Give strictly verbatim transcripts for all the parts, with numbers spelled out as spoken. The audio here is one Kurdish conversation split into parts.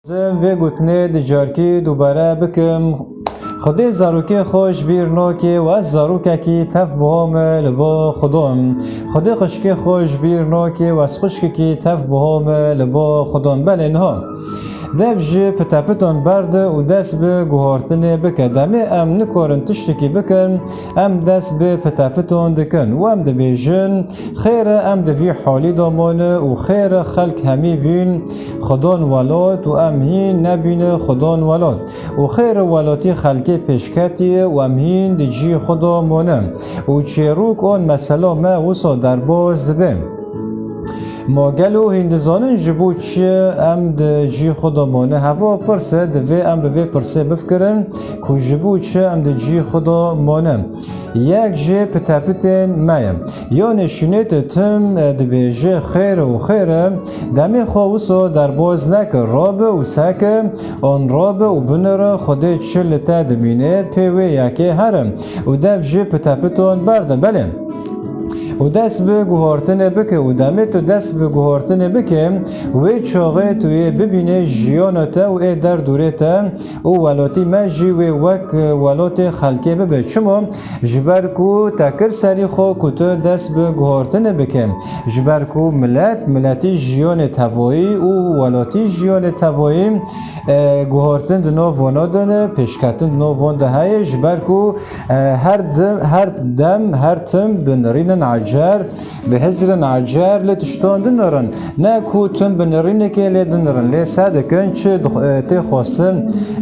Dixwazim vê gotinê di carkî dubare bikim. Xwedê zarokê xwe ji bîr nake û ez zarokekî tev buha me li ba Xudan. Xwedê xwişkê xwe ji bîr nake û ez xwişkekî tev buha me li ba Xudan. Belê niha. Dev ji pitepitan berde û dest bi guhartinê bike. Demê em nikarin tiştekî bikin, em dest bi pitepitan dikin û em dibêjin, xêr e em di vî halî de mane û xêr e xelk hemî bîn Xudan welat û em hîn nebîne Xudan welat. Û xêr e welatî xelkê pêşketiye û em hîn di cî xwe de mane. Û çêrok an mesela me wisa derbas dibe. Ma gelo hîn dizanin ji bo çi em di cî xwe de mane? Heva pirs e, divê em bi vê pirsê bifikirin ku ji bo çi em di cî xwe de mane. Yek ji pitepitên me ye. Yanê şûnêtê tim, e, dibêje, xêr û xêr e, demê xwe wisa derbas neke, rabe û seke, an rabe û binire, Xwedê çi li te dimîne, pê wê yekê here. Û dev ji pitepitan berde, belê. Û dest bi guhartinê bike û demê tu dest bi guhartinê bike, wê çaxê tu yê bibîne jiyana te û ê derdorê te û welatî me jî wê wek welatê xelkê bibe. Çima? Ji ber ku te kir serî xwe ku tu dest bi guhartinê bike. Ji ber ku milet, miletî jiyanê tevayî û welatî jiyanê tevayî, e, guhartin di nav wana de ne, pêşketin di nav wan de heye. Ji ber ku, e, her di-, her dem, her tim bi nirînin ecer, bi hizrin ecer lê tiştan dinirin. Ne ku tim bi nirînekê lê dinirin. Lê se dikin çi dix-, e, tê xwestin,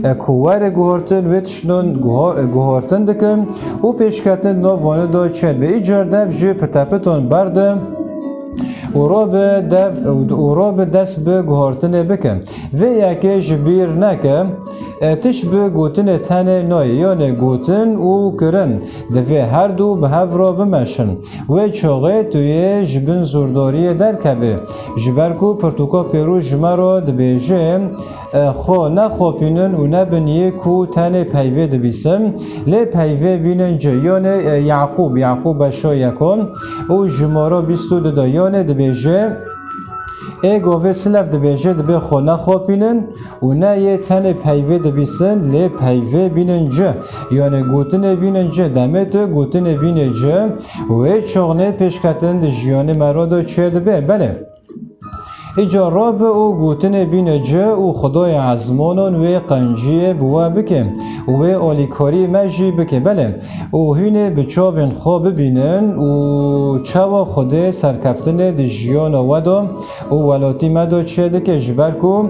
e, ku were guhartin, wê tiştan guha-, e, guhartin dikin û pêşketin nav wana de çêdibe. Îcar dev ji pitepitan berde û rabe dev, û rabe dest bi guhartinê bike. Vê yekê ji bîr neke, e, tişt bi gotinê tenê nayê, yanê gotin û kirin divê her du bi hev re bimeşin. Wê çaxê tu yê ji bin zordariyê derkevî. Ji ber ku pirtûka pêro ji me re dibêje, e, xwe nexapînin û nebin yê ku tenê peyvê dibîsin, lê peyvê bînin ci. Yanê, e, Yaqûb, Yaqûb beşa yekon û jimara bîst û du de yanê dibêje, ê govê silev dibêje, dibê xwe nexapînin û ne yê tenê peyvê dibîsin, lê peyvê bînin ci. Yanê gotinê bînin ci. Demê tu gotinê bînê ci, wê çaxnê pêşketin di jiyanê me re de çêdibe. Belê. Îca rabe û gotinê bîne ci û Xwedayê ezmanan wê qenciyê bi we bike û wê alîkarî me jî bike. Belê, û hûnê bi çavên xwe bibînin û çawa Xwedê serkeftinê di jiyana we de û welatî me de çêdike, ji ber ku,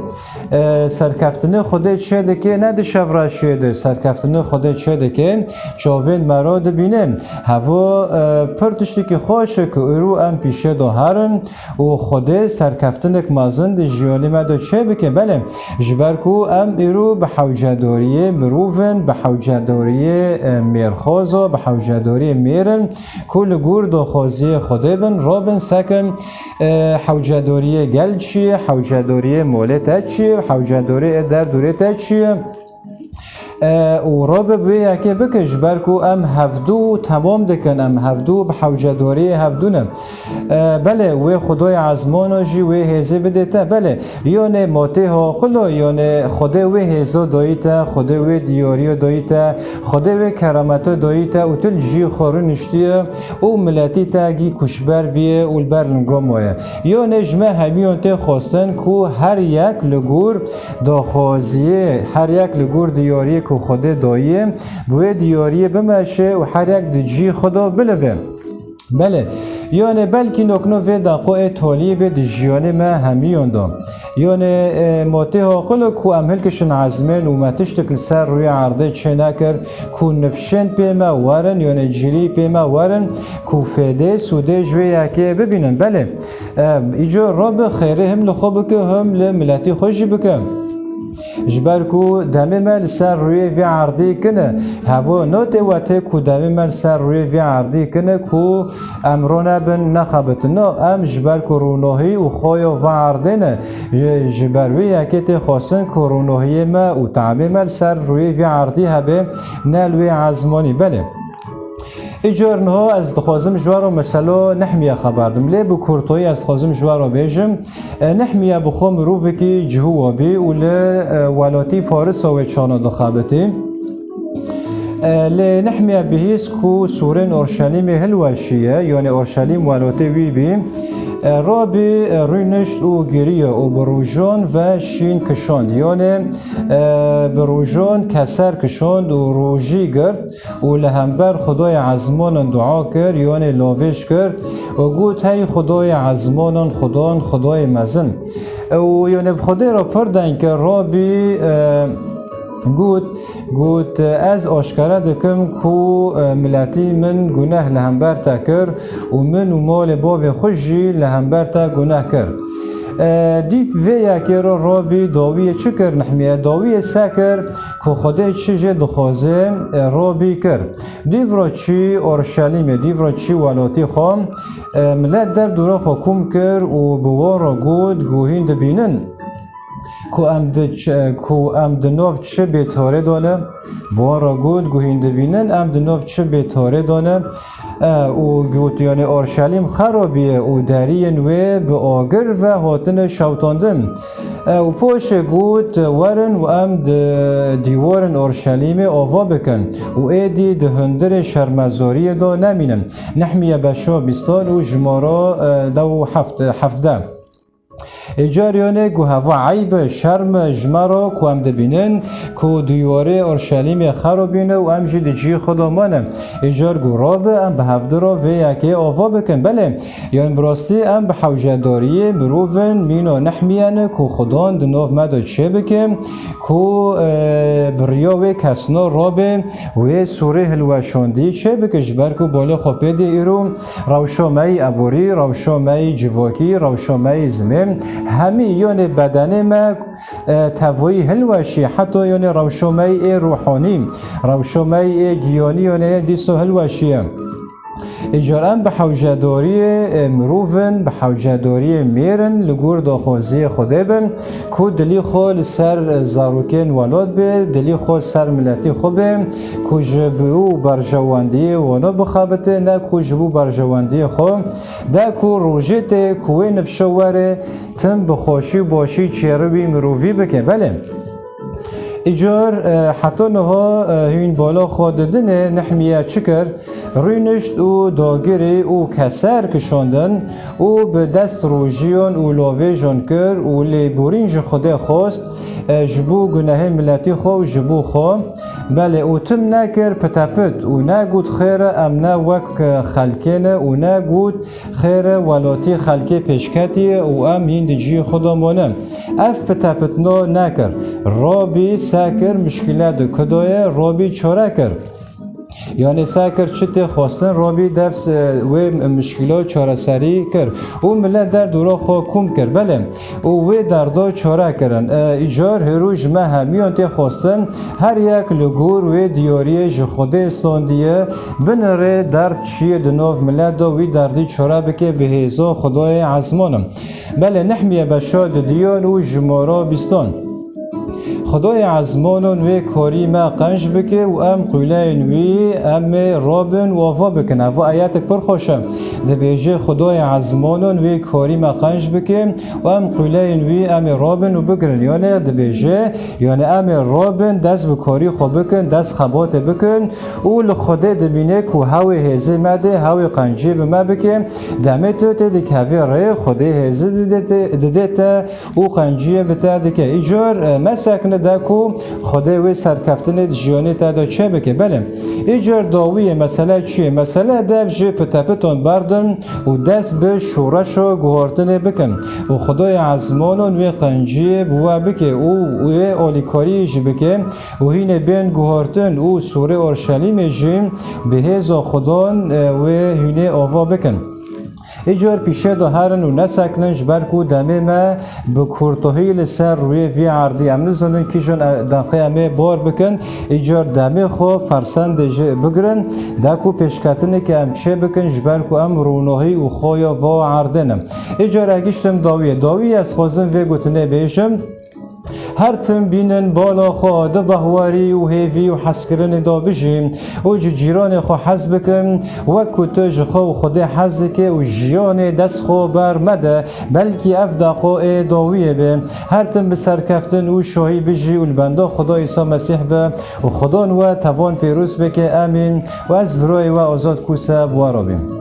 e, serkeftinê Xwedê çêdike, ne di şevreşiyê de, serkeftinê Xwedê çêdike, çavên me re dibîne. Heva, e, pir tiştekî xweş e ku îro em pîşê de herin. û Xwedê serkeftinek mezin di jiyanê me de çêbike. Belê, ji ber ku em îro bi hewcedariyê mirov in, bi hewcedariyê, e, mêrxaza, bi hewcedariyê mêr in ku li gor daxwaziyê Xwedê bin, rabin sekin, e, hewcedariyê gel çi ye, hewcedariyê molê te çi ye, hewcedariyê derdorê te çi ye. E, û rabe bi wê yekê bike, ji ber ku em hevdu temam dikin, em hevdu bi hewcedoriyê hevdu ne. E, belê, wê Xwedayê ezmana jî wê hêzê bidê te, belê. Yanê ma tê haqilo, yanê Xwedê wê hêza dayî te, Xwedê wê diyariya dayî te, Xwedê wê kerameta dayî te û tu li cî xwe rûniştiye û miletî te gî kuşber biye û li ber linga maye. Yanê ji me hemiyan tê xwestin ku her yek li gor daxwaziyê, her yek li gor diyariyê ku Xwedê dayiye, bi wê diyariyê bimeşe û her yek di cî xwe de bilive. Belê, yanê belkî nokno vê daqo ê taliyê bê di jiyanê me hemiyan de. Yanê, e, ma tê haqilo ku em hilkişin ezmên û me tiştek li ser rûyê erdê çê nekir, ku nifşên pê me werin, yanê cilî pê me werin, ku fêdê, sûdê ji wê yekê bibînin. Belê, e, îco rabe xêrê him li xwe bike, him li miletî xwe jî bike. Ji ber ku demê me li ser rûyê vê erdî kine, hevo notê we tê ku demê me li ser rûyê vê erdî kine ku em ronebin nexebitin. No, em ji ber ku rûnohî û xoya vê erdê ne, ji, ji ber wê yekê tê xwestin ku rûnohiyê me û temê me li ser rûyê vê erdî hebe, ne li wê ezmanî. Belê. Îcar niha ez dixwazim ji we re mesela Nehmiya xeber dim. Lê bi kurtoyî ez dixwazim ji we re bêjim. E, Nehmiya bi xwe mirovekî cihûwa bî û li, e, welatî Farisa wê çana dixebitî. E, lê Nehmiya bihîst ku sûrên Orşelîmê hilweşiye, yanî Orşelîm welatê wî bî. E, rabî, e, rûnişt û giriye û bi rojan ve şîn kişand. Yanî, e, bi rojan keser kişand û rojî girt û li hember Xwedayê ezmanan dua kir, yanî lavêj kir û got, Hey Xwedayê ezmanan, Xudan, Xwedayê mezin. Û yanî bi Xwedê re pir deng kir, rabî, e, got, got, Ez aşkere dikim ku, e, miletî min guneh li hember te kir û min û malê bavê xwe jî li hember te guneh kir. E, dîv vê yekê re rabî dawiyê çi kir Nehmiye? Dawiyê se kir ku Xwedê çi jê dixwaze, e, rabî kir. Dîv re çî Orşelîmê, dîv re çî welatî xwe, e, milet derdora xwe kom kir û bi wan re got, Guhîn dibînin ku em di ç-, ku em di nav çi bêtorê de ne? Bi wan re got, Guhîn dibînin, em di nav çi bêtorê de ne? E, û got, yanî Orşelîm xerabî ye û deriyên wê bi agir ve hatine şewtandin. E, û paşê got, Werin û em di dîwarên Orşelîmê ava bikin û êdî di hundirê şermezariyê de nemînin. Nehmiye beşa bîstan û jimara, e, dew û heft, hevdeh. Îcar yanî ku heva eyb e, şerm e ji me re ku em dibînin ku dîwarê Orşelîmê xerabîne û em jî di cihê xwe de mane. Îcar ku rabe em bi hevdi re vê yekê ava bikin. Belê, yanî bi rastî em bi hewcedariyê mirov in, mîna Nehmiye ne ku Xudan di nav me de çêbike, ku, e, bi riya wê kesna rabe wê sûrê hilweşandî çêbike, ji ber ku balê xwe pê dê îro. Rewşa me yî eborî, rewşa me yî civakî, rewşa me yî zimên, hemî yanê bedenê me, e, tevayî hilweşî, heta yanê rewşa me yî ê ruhanî, rewşa me yî ê giyanî yanê dîso hilweşiye. Îcar em bi hewcedariyê, e, mirov in, bi hewcedariyê mêr in, li gor daxwaziyê Xwedê bin. Ku dilî xwe li ser zarokên welat bê, dilî xwe li ser miletî xwe bê, ku ji bo berjewendiyê wana bixebite, ne ku ji bo berjewendiyê xwe, de ku rojê tê ku wê nifşe were, tim bi xweşî û başî çêrê wî mirovî bike. Belê. Îcar, e, heta niha, e, hûn bala xwe didinê, Nehmiye çi kir? Rûnişt û dagirî û keser kişandin û bi dest rojiyan û lavêjan kir û lêborîn ji Xwedê xwest, e, ji bo gunehê miletî xwe û ji bo xwe. Belê, û tim nekir pitepit û negot, Xêr e, em ne wek xelkê ne, û negot, Xêr e, welatî xelkê pêşketî ye û em hîn di cihê xwe de mane. Ev pitepitna nekir. Rabî se kir, mişkîle di ku de ye, rabî çare kir. Yanî se kir çi tê xwestin, rabî dest, e, wê mişkîla çareserî kir û milet derdora xwe kom kir. Belê, û wê derda çare kirin. E, îcar hêro ji me hemiyan tê xwestin, her yek li gor wê diyariyê ji Xwedê standiye, binire derd çi ye di nav milet de, wî derdî çare bike bi hêza Xwedayê ezmanan. Belê, Nehmiye beşa didiyan û jimara bîstan. Xwedayê ezmanan wê karî me qenc bike û em qûleyên wî em ê rabin û ava bikin. Ev ayetek pir xweş e. Dibêje, Xwedayê ezmanan wê karî me qenc bike û em qûleyên wî em ê rabin û bigirin. Yanî dibêje, yanî em ê rabin, dest bi karî xwe bikin, dest xebatê bikin û li Xwedê dimîne ku hewê hêzê me dê, hewê qenciyê bi me bike. Demê tu tê dikevê rê, Xwedê hêzê didê te, didê te û qenciyê bi te dike. Îcar, e, mesekine de ku Xwedê wê serkeftinê di jiyanê te de çêbike. Belê. Îcar dawiyê mesele çi ye? Mesele dev ji pitepitan berdin û dest bi şoreşa guhartinê bikin. Û Xwedayê ezmanan wê qenciyê bi we bike û wê alîkariyê jî bike û hînê bên guhartin û sûrê Orşelîmê jî bi hêza Xudan, e, wê hînê ava bikin. Îcar pîşê de herin û nesekinin, ji ber ku demê me bi kurtohî li ser rûyê vî erdî. Em nizanin kîjan, e, deqê em ê bar bikin. Îcar demê xwe fersendê jî bigirin, de ku pêşketinê ke em çê bikin, ji ber ku em rûnohî û xoya va erdê ne. Îcar e giştim dawiyê. Dawiyê ez xwazim vê gotinê bêjim. Her tim bînin bala xwe di behwarî û hêvî û hezkirinê de bijî û ji cîranê xwe hez bikin, wek ku tu ji xwe û Xwedê hez dike û jiyanê dest xwe ber mede, belkî ev deqa ê dawiyê be. Her tim bi serkeftin û şahî bijî û li benda Xweda Îsa Mesîh be û Xwedan we tevan pêroz bike. Emîn. Û ez birayê we Azad Kûse bi we re bîm.